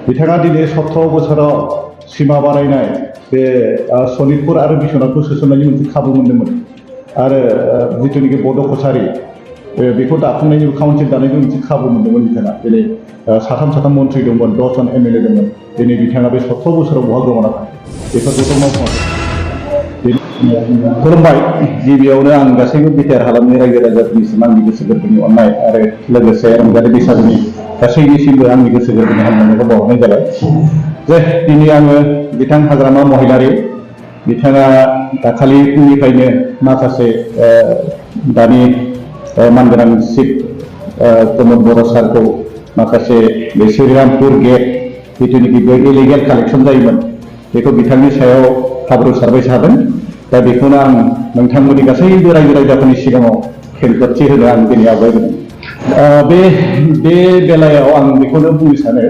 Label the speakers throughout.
Speaker 1: बिथाङा दिनै 17 बोसोराव सिमा बारायनाय बे सनितपुर आरो बिश्वनाथखौ सोसननायनि मोनसे खाबु मोन्दोंमोन आरो जिथुनिखि बड' कछारि बेखौ दाफुंनायनि काउन्सिल दानायनि मोनसे खाबु मोन्दोंमोन बिथाङा दिनै साथाम मन्थ्रि दंमोन 10 जन एमएलए दंमोन दिनै बिथाङा बे 17 बोसोराव बहा गोमाना थाङो बेफोरखौथ' मावफुङाखै खुलुमबाय गिबियावनो आं गासैबो बिटिआर हालामनि रायजो राजाफोरनिसिम आंनि गोसो गोरबोनि अननाय आरो लोगोसे रंजालि बैसागुनि गासैनिसिमबो आंनि गोसो गोरबोनि हामलायनायखौ बावहरनाय जाबाय जे दिनै आङो बिथां हाग्रामा महिलारि बिथाङा दाखालि फुंनिफ्रायनो माखासे दानि मानगोनां चिफ प्रमद बर' सारखौ माखासे बे श्रीरामपुर गेट जिथुनिखि बे इलिगेल कालेक्सन जायोमोन बेखौ बिथांनि सायाव हाब्रु सारबाय थादों दा बेखौनो आं नोंथांमोननि गासैबो रायजो राजाफोरनि सिगाङाव खेंफोरथि होनो आं दिनै आवगायदों बे बेलायाव आं बेखौनो बुंनो सानो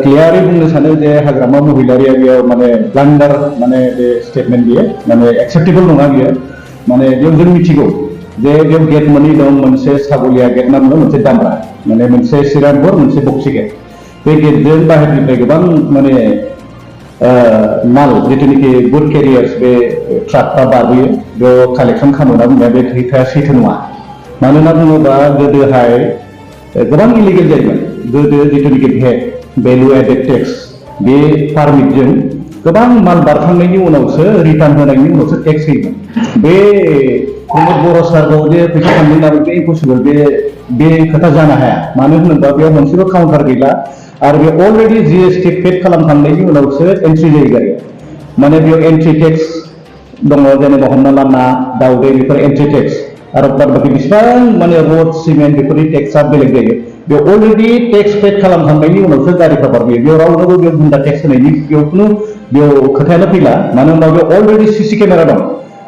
Speaker 1: क्लियारै बुंनो सानो जे हाग्रामा महिलारिया बेयाव माने ब्लान्डार माने बे स्टेटमेन्ट बियो माने एक्सेप्टेबल नङा बियो माने बेयाव जों मिथिगौ जे बेयाव गेट मोननै दं मोनसे सागलिया गेट ना बुङो मोनसे दामब्रा माने मोनसे श्रीरामपुर मोनसे बक्सि गेट बे गेटजों बाहेरनिफ्राय गोबां माने माल जिथुनिखि गुड केरियार्स बे ट्राकफ्रा बारबोयो बेयाव कालेक्सन खालामना बुंनाया बे खोथाया सैथो नङा मानो होनना बुङोबा गोदोहाय गोबां इलिगेल जायोमोन गोदो जिथुनिखि भेट भेलु एडेड टेक्स बे पारमिटजों गोबां माल बारखांनायनि उनावसो रिटार्न होनायनि उनावसो टेक्स होयोमोन बे प्रमद बर' सारखौ जे फैसा खांनाय बे इम्पसिबल बे खोथा जानो हाया मानो होनोबा बेयाव मोनसेबो काउन्टार गैला आरो बे अलरेडि जिएसटि पेड खालामखांनायनि उनावसो एन्ट्रि जायो गारिया माने बेयाव एन्ट्रि टेक्स दङ जेनेबा हमना ला ना दाउदै बेफोर एन्ट्रि टेक्स आरो बाद बाकी बेसेबां माने रड सिमेन्ट बेफोरनि टेक्सआ बेलेग जायो बेयाव अलरेडि टेक्स पेड खालामखांनायनि उनावसो गारिफ्रा बारबोयो बेयाव रावनोबो बेयाव गुन्दा टेक्स होनायनि बेयाव खुनु बेयाव खोथायानो फैला मानो होनबा बेयाव अलरेडि सीसी केमेरा दं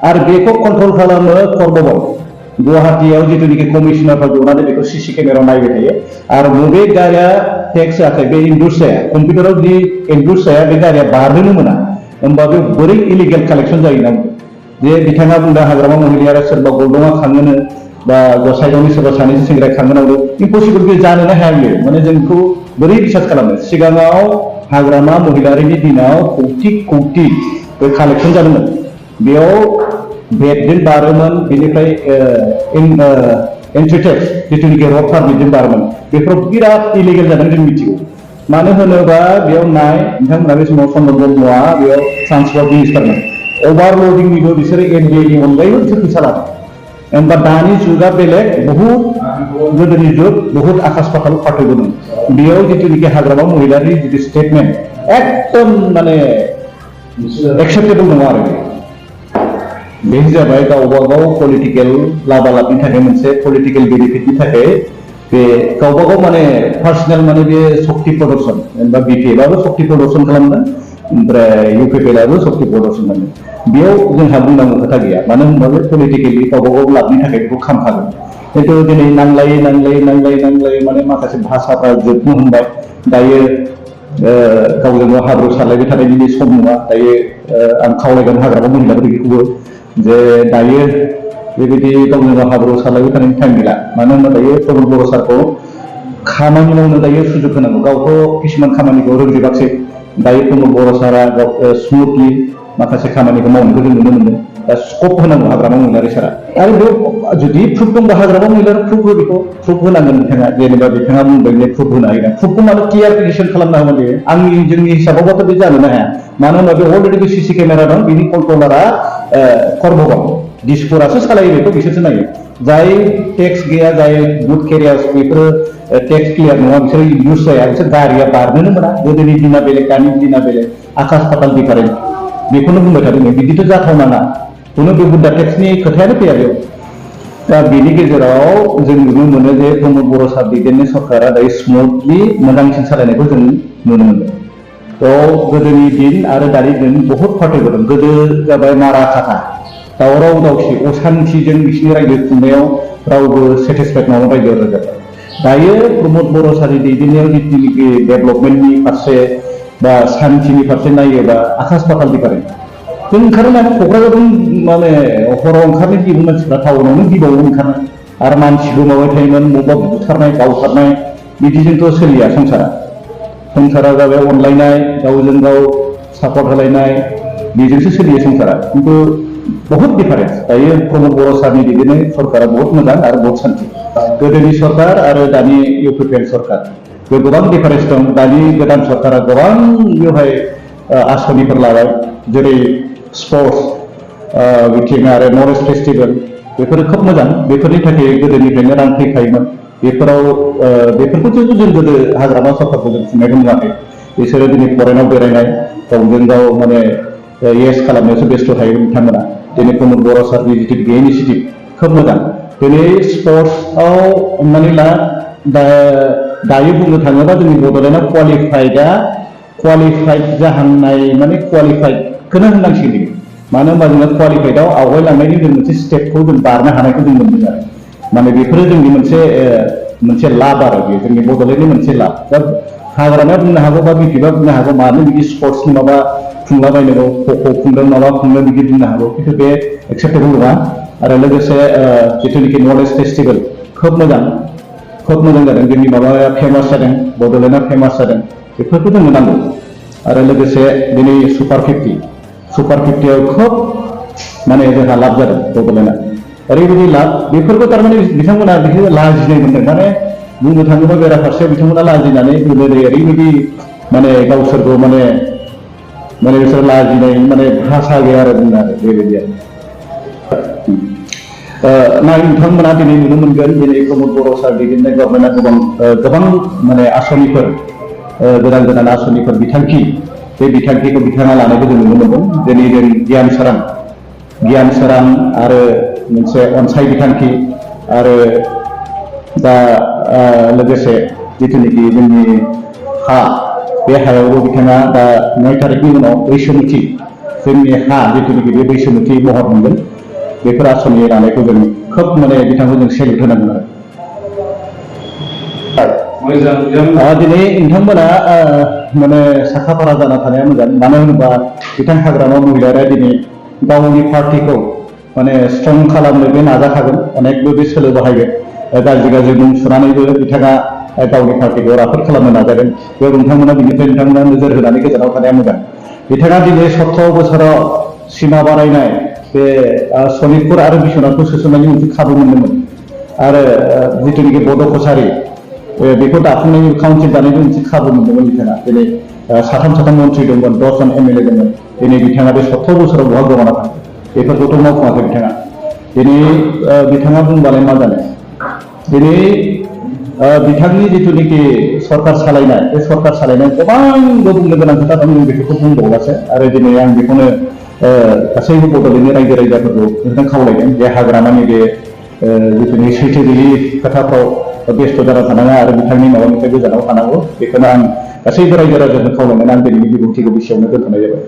Speaker 1: आरो बेखौ कन्ट्रल खालामनो कर्दबाव गुवाहाटीयाव जिथुनिखि कमिशनारफ्रा जनानै बेखौ सीसी केमेरायाव नायबाय थायो आरो बबे गारिया टेक्स जायाखै बे इन्डुस जाया कम्पिउटाराव जुदि इन्डुस जाया बे गारिया बारनोनो मोना होमबा बे बोरै इलिगेल कालेक्सन जायो ना जे बिथाङा बुंदों हाग्रामा महिलारिया सोरबा गलदङा खाङोनो बा गसाइगावनि सोरबा सानैसो सेंग्रा खाङोनावनो इम्पसिबल बे जानोनो हाया बियो माने जोंखौ बोरै बिसास खालामनो सिगाङाव हाग्रामा महिलारिनि दिनाव कौटि बे कालेक्सन जादोंमोन बेयाव भेटजों बारोमोन बेनिफ्राय एन्ट्रि टेक्स जिथुनिखि रड पारमिटजों बारोमोन बेफोराव बिराद इलिगेल जादों जों मिथिगौ मानो होनोबा बेयाव नाय नोंथांमोना बे समाव चन्द्र ब्रह्मआ बेयाव ट्रान्सपर्ट मिनिस्टारमोन अभारलडिंनिबो बिसोरो एनडिएनि अनगायैबो बिसोर फैसा लादों होमबा दानि जुगा बेलेग बहुत गोदोनि जुग बहुत आकाश पाताल पार्थक्य दं बेयाव जिथुनिखि हाग्रामा महिलारिनि जिथु स्टेटमेन्ट एकदम माने एक्सेप्टेबल नङा आरो बे जाबाय गावबा गाव पलिटिकेल लाबालाबनि थाखाय मोनसे पलिटिकेल बेनिफिटनि थाखाय बे गावबा गाव माने पार्सनेल माने बे शक्ति प्रदर्शन जेनेबा बिपिएलआबो शक्ति प्रदर्शन खालामदों ओमफ्राय इउपिपिएलआबो शक्ति प्रदर्शन खालामदों बेयाव जोंहा बुंनांगौ खोथा गैया मानो होनबा बे पलिटिकेलि गावबा गाव लाबनि थाखाय बेखौ खालामखागोन खिन्थु दिनै नांलायै माने माखासे भाषाफ्रा जोबनो हमबाय दायो गावजों गाव हाब्रु सारलायबाय थानायनि सम नङा दायो आं खावलायगोन हाग्रामा महिलाफोरखौबो जे दायो बेबायदि गावजों गाव हाब्रु सारलायबाय थानायनि टाइम गैला मानो होनबा दायो प्रमद बर' सारखौ खामानि मावनो दायो सुजुग होनांगौ गावथ' किसुमान खामानिखौ रोंजोबाखिसै दायो प्रमद बर' सारा स्मुथलि माखासे खामानिखौ मावनायखौ जों नुनो मोनदों दा स्कप होनांगौ हाग्रामा महिलारि सारा आरो बेयाव जुदि प्रुफ दंबा हाग्रामा महिलारि प्रुफ हो बेखौ प्रुफ होनांगोन बिथाङा जेनेबा बिथाङा बुंबाय जे प्रुफ होनो हायो प्रुफखौ मानो क्लियारिफिकेसन खालामना होगोन बे जोंनि हिसाबावबाथ' बे जानोनो हाया मानो होनबा बे अलरेडि बे सीसी केमेरा दं बिनि कन्ट्रलारा कर्दबाव दिसपुरासो सालायो बेखौ बिसोरसो नायो जाय टेक्स गैया जाय गुड केरियार्स बेफोरो टेक्स क्लियार नङा बिसोर इउज जाया बिसोर गारिया बारनोनो मोना गोदोनि दिना बेलेग दानि दिना बेलेग आकाश पाताल डिफारेन्ट बेखौनो बुंबाय थादों बिदिथ' जाथावनाङा खुनु बे बुद्धा टेक्सनि खोथायानो फैया बेयाव दा बेनि गेजेराव जों नुनो मोनो जे प्रमद बर' सार दैदेननाय सरकारा दायो स्मुथलि मोजांसिन सालायनायखौ जों नुनो मोनदों थ' गोदोनि दिन आरो दानि दिन बहुत पार्थक्य दं गोदो जाबाय नारा थाखा दावराव दावसि असान्थिजों बिसिनि रायजो खुंनायाव रावबो सेटिसफाइड नङा रायजो राजाफ्रा दायो प्रमद बर' सारनि दैदेननायाव जिथुनिखि डेभेलपमेन्टनि फारसे बा शान्तिनि फारसे नायोबा आकाश पाताल डिफारेन्ट जों ओंखारो माने क'क्राझाराव माने हराव ओंखारनाय गिबो मानसिफ्रा टाउनावनो गिबावो ओंखारनाय आरो मानसि गोमाबाय थायोमोन बबेबा बुथारनाय गावथारनाय बिदिजोंथ' सोलिया संसारा संसारा जाबाय अनलायनाय गावजों गाव सापर्ट होलायनाय बेजोंसो सोलियो संसारा खिन्थु बहुत डिफारेन्स दायो प्रमद बर' सारनि दैदेननाय सरकारा बहुत मोजां आरो बहुत सान्थि गोदोनि सरकार आरो दानि इउपिपिएल सरकार बे गोबां डिफारेन्स दं दानि गोदान सरकारा गोबां बेवहाय आसनिफोर लाबाय जेरै स्पर्ट्स बिथिं आरो नलेज फेस्टिभेल बेफोरो खोब मोजां बेफोरनि थाखाय गोदोनिफ्रायनो रां फैखायोमोन बेफोरखौ जों गोदो हाग्रामा सरकारखौ जों खुंनायखौ नुवाखै बिसोरो दिनै फरेनाव बेरायनाय गावजों गाव माने येस खालामनायावसो बेस्थ' थायो बिथांमोना दिनै प्रमद बर' सारनि जिथु इनिसिएटिभ खोब मोजां दिनै स्पर्ट्सआव हमनानै ला दायो बुंनो थाङोबा जोंनि बड'लेण्डआव क्वालिफाइड जाहांनाय माने क्वालिफाइडखौनो होननांसिगोन मानो होनबा जोङो क्वालिफाइडआव आवगायलांनायनि जों मोनसे स्टेपखौ जों बारनो हानायखौ जों मोनदों आरो माने बेफोरो जोंनि मोनसे लाब आरो बेयो जोंनि बड'लेण्डनि मोनसे लाब दा हाग्रामाया बुंनो हागौ बा बिपिएफआ बुंनो हागौ मानो बिदि स्पर्ट्सनि माबा खुंलाबायनांगौ ख'ख' खुंदों माबा खुंदों बिदि बुंनो हागौ खिन्थु बे एक्सेप्टेबल नङा आरो लोगोसे जिथुनिखि नलेज फेस्टिभेल खोब मोजां जादों जोंनि माबाया फेमास जादों बड'लेण्डआ फेमास जादों बेफोरखौ जोंनो नांगौ आरो लोगोसे दिनै सुपार 50आव खोब माने जोंहा लाब जादों बड'लेण्डआ ओरैबायदि लाब बेफोरखौ थारमाने बिथांमोना बेखौ लाजिनाय मोनदों माने बुंनो थाङोबा बेराफारसेयाव बिथांमोना लाजिनानै ओरैबायदि माने गावसोरखौ माने बिसोर लाजिनाय माने भाषा गैया आरो बुंनो आरो बेबायदि आरो नोंथांमोना दिनै नुनो मोनगोन दिनै प्रमद बर' सार दैदेननाय गभर्नमेन्टआ गोबां माने आसनिफोर गोदान आसनिफोर बिथांखि बे बिथांखिखौ बिथाङा लानायखौ जों नुनो मोनदों दिनै जों गियान सोरां आरो मोनसे अनसाय बिथांखि आरो दा लोगोसे जिथुनिखि जोंनि बे हायावबो बिथाङा दा 9 तारिखनि उनाव बैसोमुथि जोंनि जिथुनिखि बे बैसोमुथि महर मोनगोन बेफोर आसनि लानायखौ जों खोब माने बिथांखौ जों सेलुट होनांगोन आरो दिनै नोंथांमोना माने साखाफारा जाना थानाया मोजां मानो होनोबा बिथां हाग्रामा महिलारिया दिनै गावनि पार्टिखौ माने स्ट्रं खालामनो बे नाजाखागोन अनेकबो बे सोलो बाहायगोन गाज्रि मुं सुनानैबो बिथाङा गावनि पार्टिखौ राफोद खालामनो नाजागोन बेयाव नोंथांमोना नोजोर होनानै गोजानाव थानाया मोजां बिथाङा दिनै 17 बोसोराव सिमा बारायनाय बे सनितपुर आरो बिश्वनाथखौ सोसननायनि मोनसे खाबु मोनदोंमोन आरो जिथुनिखि बड' कसारि बेखौ दाफुंनायनि काउन्सिल दानायनि मोनसे खाबु मोनदोंमोन बिथाङा दिनै साथाम मन्थ्रि दंमोन 10 जन MLA दंमोन दिनै बिथाङा बे 17 बोसोराव बहा गोमाना थांदों बेफोरखौथ' मावफुङाखै बिथाङा दिनै बिथाङा बुंबालाय मा जानो दिनै बिथांनि जिथुनिखि सरकार सालायनाय बे सरकार सालायनाय गोबांबो बुंनो गोनां खोथा दं जों बेफोरखौ बुंबावलासो आरो दिनै आं बेखौनो गासैबो बड'लेण्डनि रायजो राजाफोरखौ नोंथां खावलायदों बे हाग्रामानि बे जिथुनिखि सैथो गैयि खोथाफ्राव बेस्थ' जाना थानाङा आरो बिथांनि माबानिफ्राय गोजानाव थानांगौ बेखौनो आं गासैबो रायजो राजाफोरनो खावलायनानै आं दिनैनि बिबुंथिखौ बेसेयावनो दोनथ'नाय जाबाय